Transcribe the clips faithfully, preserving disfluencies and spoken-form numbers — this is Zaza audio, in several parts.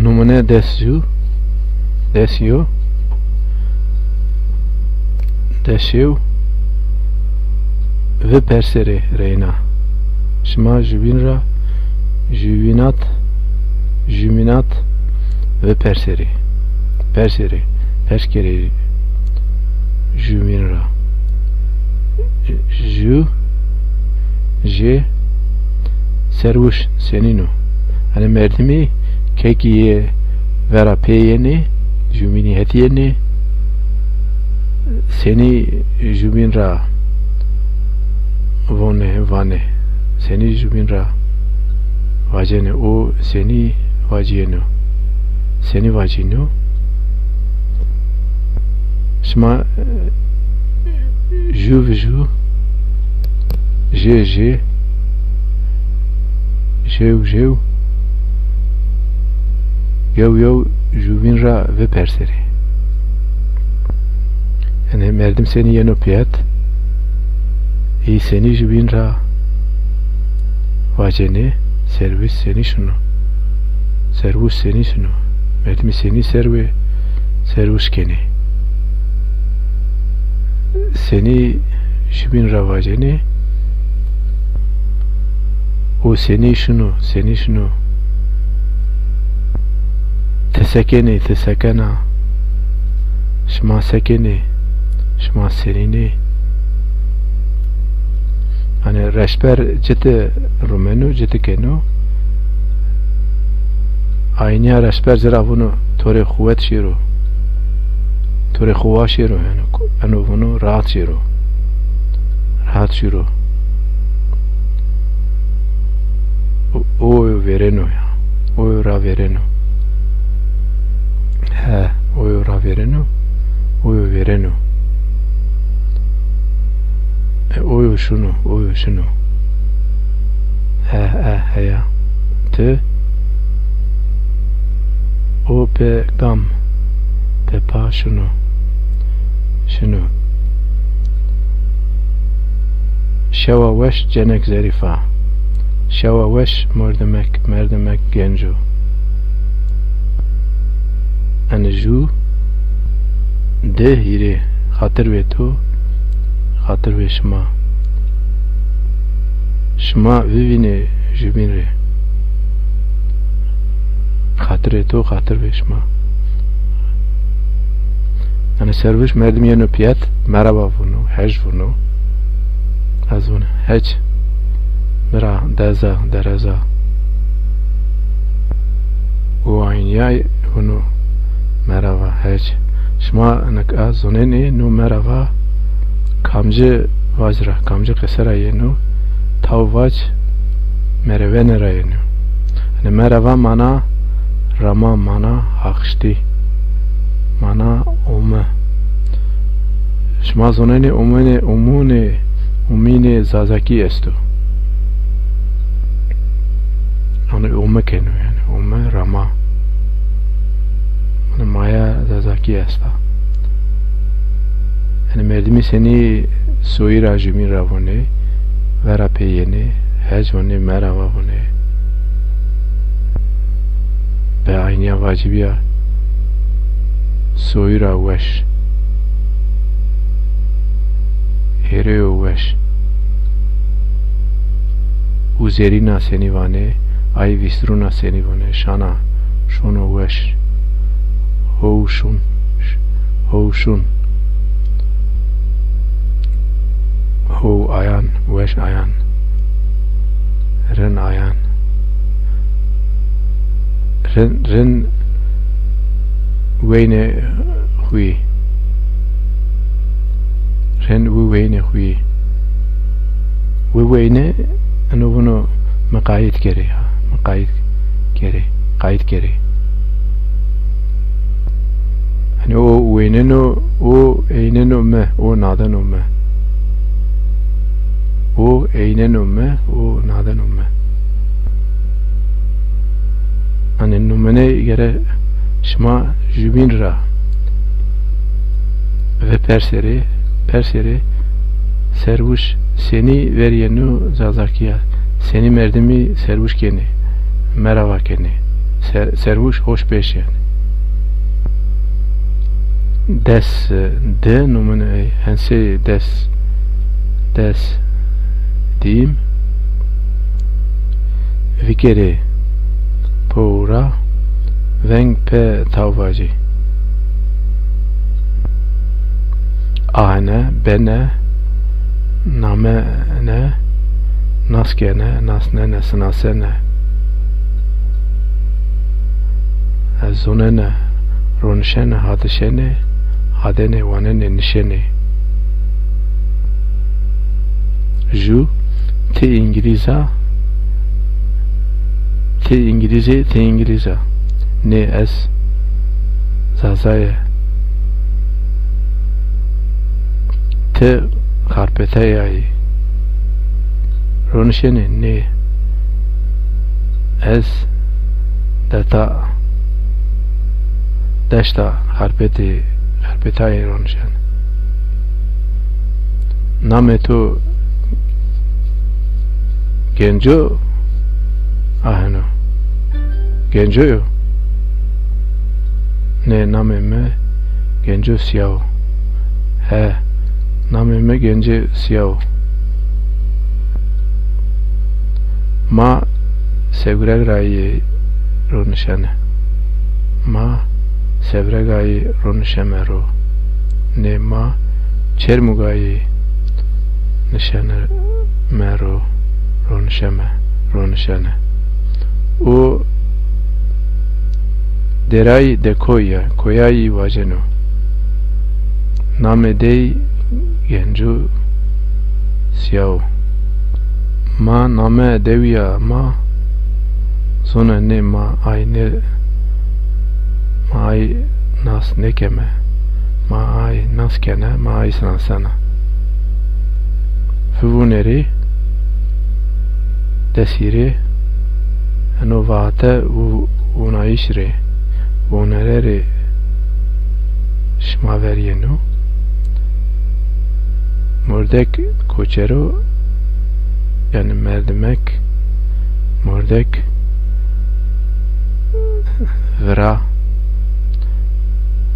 Numune des ju, des ju, des ju, vi perserê reyna. Şima jubîn ra, jubînat, jubînat, vi perserê. Perserê, pers kerê jubîn ra. Ju, jê, serwuş, senîn o. Hanî merdimî kekî yê vera pê yenê, jubînî hetî yenê, senî jubîn ra vonê, vanê, senî jubîn ra vacenê, o senî vacîyeno, senî vacîno. Şima, e, ju vi ju, jê jê, jew jew, yew yew jubîn ra vi perserê. Yanî merdim senî yeno piyet, î senî jubîn ra vacenê, serwîs senî şuno, serwuş senî şuno, merdimî senî serwê, serwuş kenê. Senî jubîn ra vacenê, o senî şuno, senî şuno. Ti se kenê, ti se kena. Şima se kenê, şima senîn ê. Hanî reşber citi rumeno, citi keno. Aynîya reşber ci ra vuno, to rê quwet şêro. To rê quwa şêro, yanî, eno vuno rahat şêro. Rahat şêro. O, o vêreno ya. O ra vêreno. He, oyo ravêreno, oyo vêreno. E, oyo şuno, oyo şuno. He, e, heya. Ti, o pe gam, pe pa şuno. Şino. Şewa weş cenek zerîfa. Şewa weş merdimek, merdimek genco. Ene ju, di, hîrê. Xatir vê to, xatir vê şima. Şima vivînê jubîn rê. Xatirê to, xatir vê şima. Yanî servuş merdim yeno piyet, merhaba vuno, hej vuno. Ez vuno, hec, bira, deza, dereza. O aynîyay vuno, merhaba, hec. Şima nika zonenê no merhaba kamci vac ra, kamci qese ra yeno, taw vac merevene ra yeno. Hanî merhaba mana rama, mana haqiştî, mana ome. Şima zonenê omene, omune, omînê zazakî esto. Hanî ome keno yanî, ome rama. Hanî maya zazakî esta. Yanî merdimî senî soyî ra, jumîn ra vonê, vera pê yenê, hec vonê, merhaba vonê. Be aynîya vacibîya soyî ra weş. Hêrêyo weş. Uzerîna senî vanê, ay vîstrûna senî vanê, şana, şono weş. How şun, ş-, how şun. How ayan, weş ayan. Rin ayan. Rin, rin weynê xwî. Rin wi weynê xwî. Wi weyne, eno vuno mi qayît kerê, ha, mi qayît kerê, qayît kerê. Hanî o weyneno, o eyneno mi, o nadeno mi. O eyneno mi, o nadeno mi. Hanî numune gere şima jubîn ra viperserê, perserê, serwuş senî verîyeno zazakîya, senî merdimî serwuş kenê, merhaba kenê, Ser-, serwuş hoş beş yanî. Des, e, de numune ey, hensê des, des dîm, vikerê, powra, veng pe taw vacî. Ahene, bene, namene, naskene, nasnene, sinasene. Zonene, ronişene, hadişene, hadene, wanene, nişene. Ju, ti îngilîz a, ti îngilîz ê, ti îngilîz a. Nê ez zaza ye. Ti Xarpêtayayî. Ronişenê nê. Ez deta, deşta Xarpêtî, Xarpêtayî ronişen. Namê to Genco? Aheno. Genco yo? Nê, namê mi Genco Siyao. He, namê mi Genco Siyao. Ma Sewreg ra yê ronişene. Ma Sewrega yê ronişeme ro. Nê, ma Çermuga yê nişeneme ro, ronişeme, ronişene. O derayî de koy ya, koyayî vajeno. Namê dey Genco Siyao. Ma name dewîya ma zona nê, ma ay nê, ma ay nas nêkeme. Ma ay nas kene, ma ay sinasena. Vivûnerî desîrê eno vate û wûnayîş rê, wûnererê şima ver yeno. Mordek koçero, yanî merdimek, mordek vira,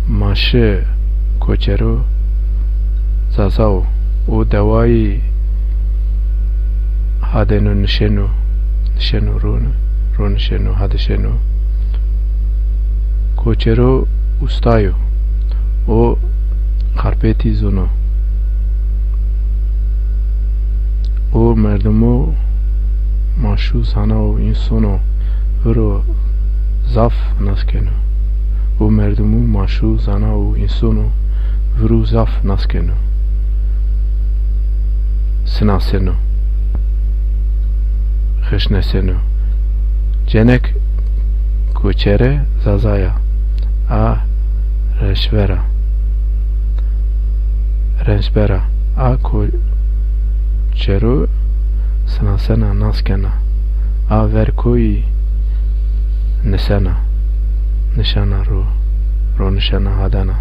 maşi koçero zaza o. O dewayî hadeno nişeno, nişeno ron-, ronişeno, hadişeno. Koçero ustayo. O Xarpêtî zono. O merdumo maşû zana û însono viro zaf nas keno. O merdumo maşû zana û însono viro zaf nas keno. Sinaseno. Xişneseno. Cenek koçere zaza ya. A reşver a. Rençber a. A koçero sinasena, nas kena. A ver koyî nisena. Nişena ro. Ronişena hadena.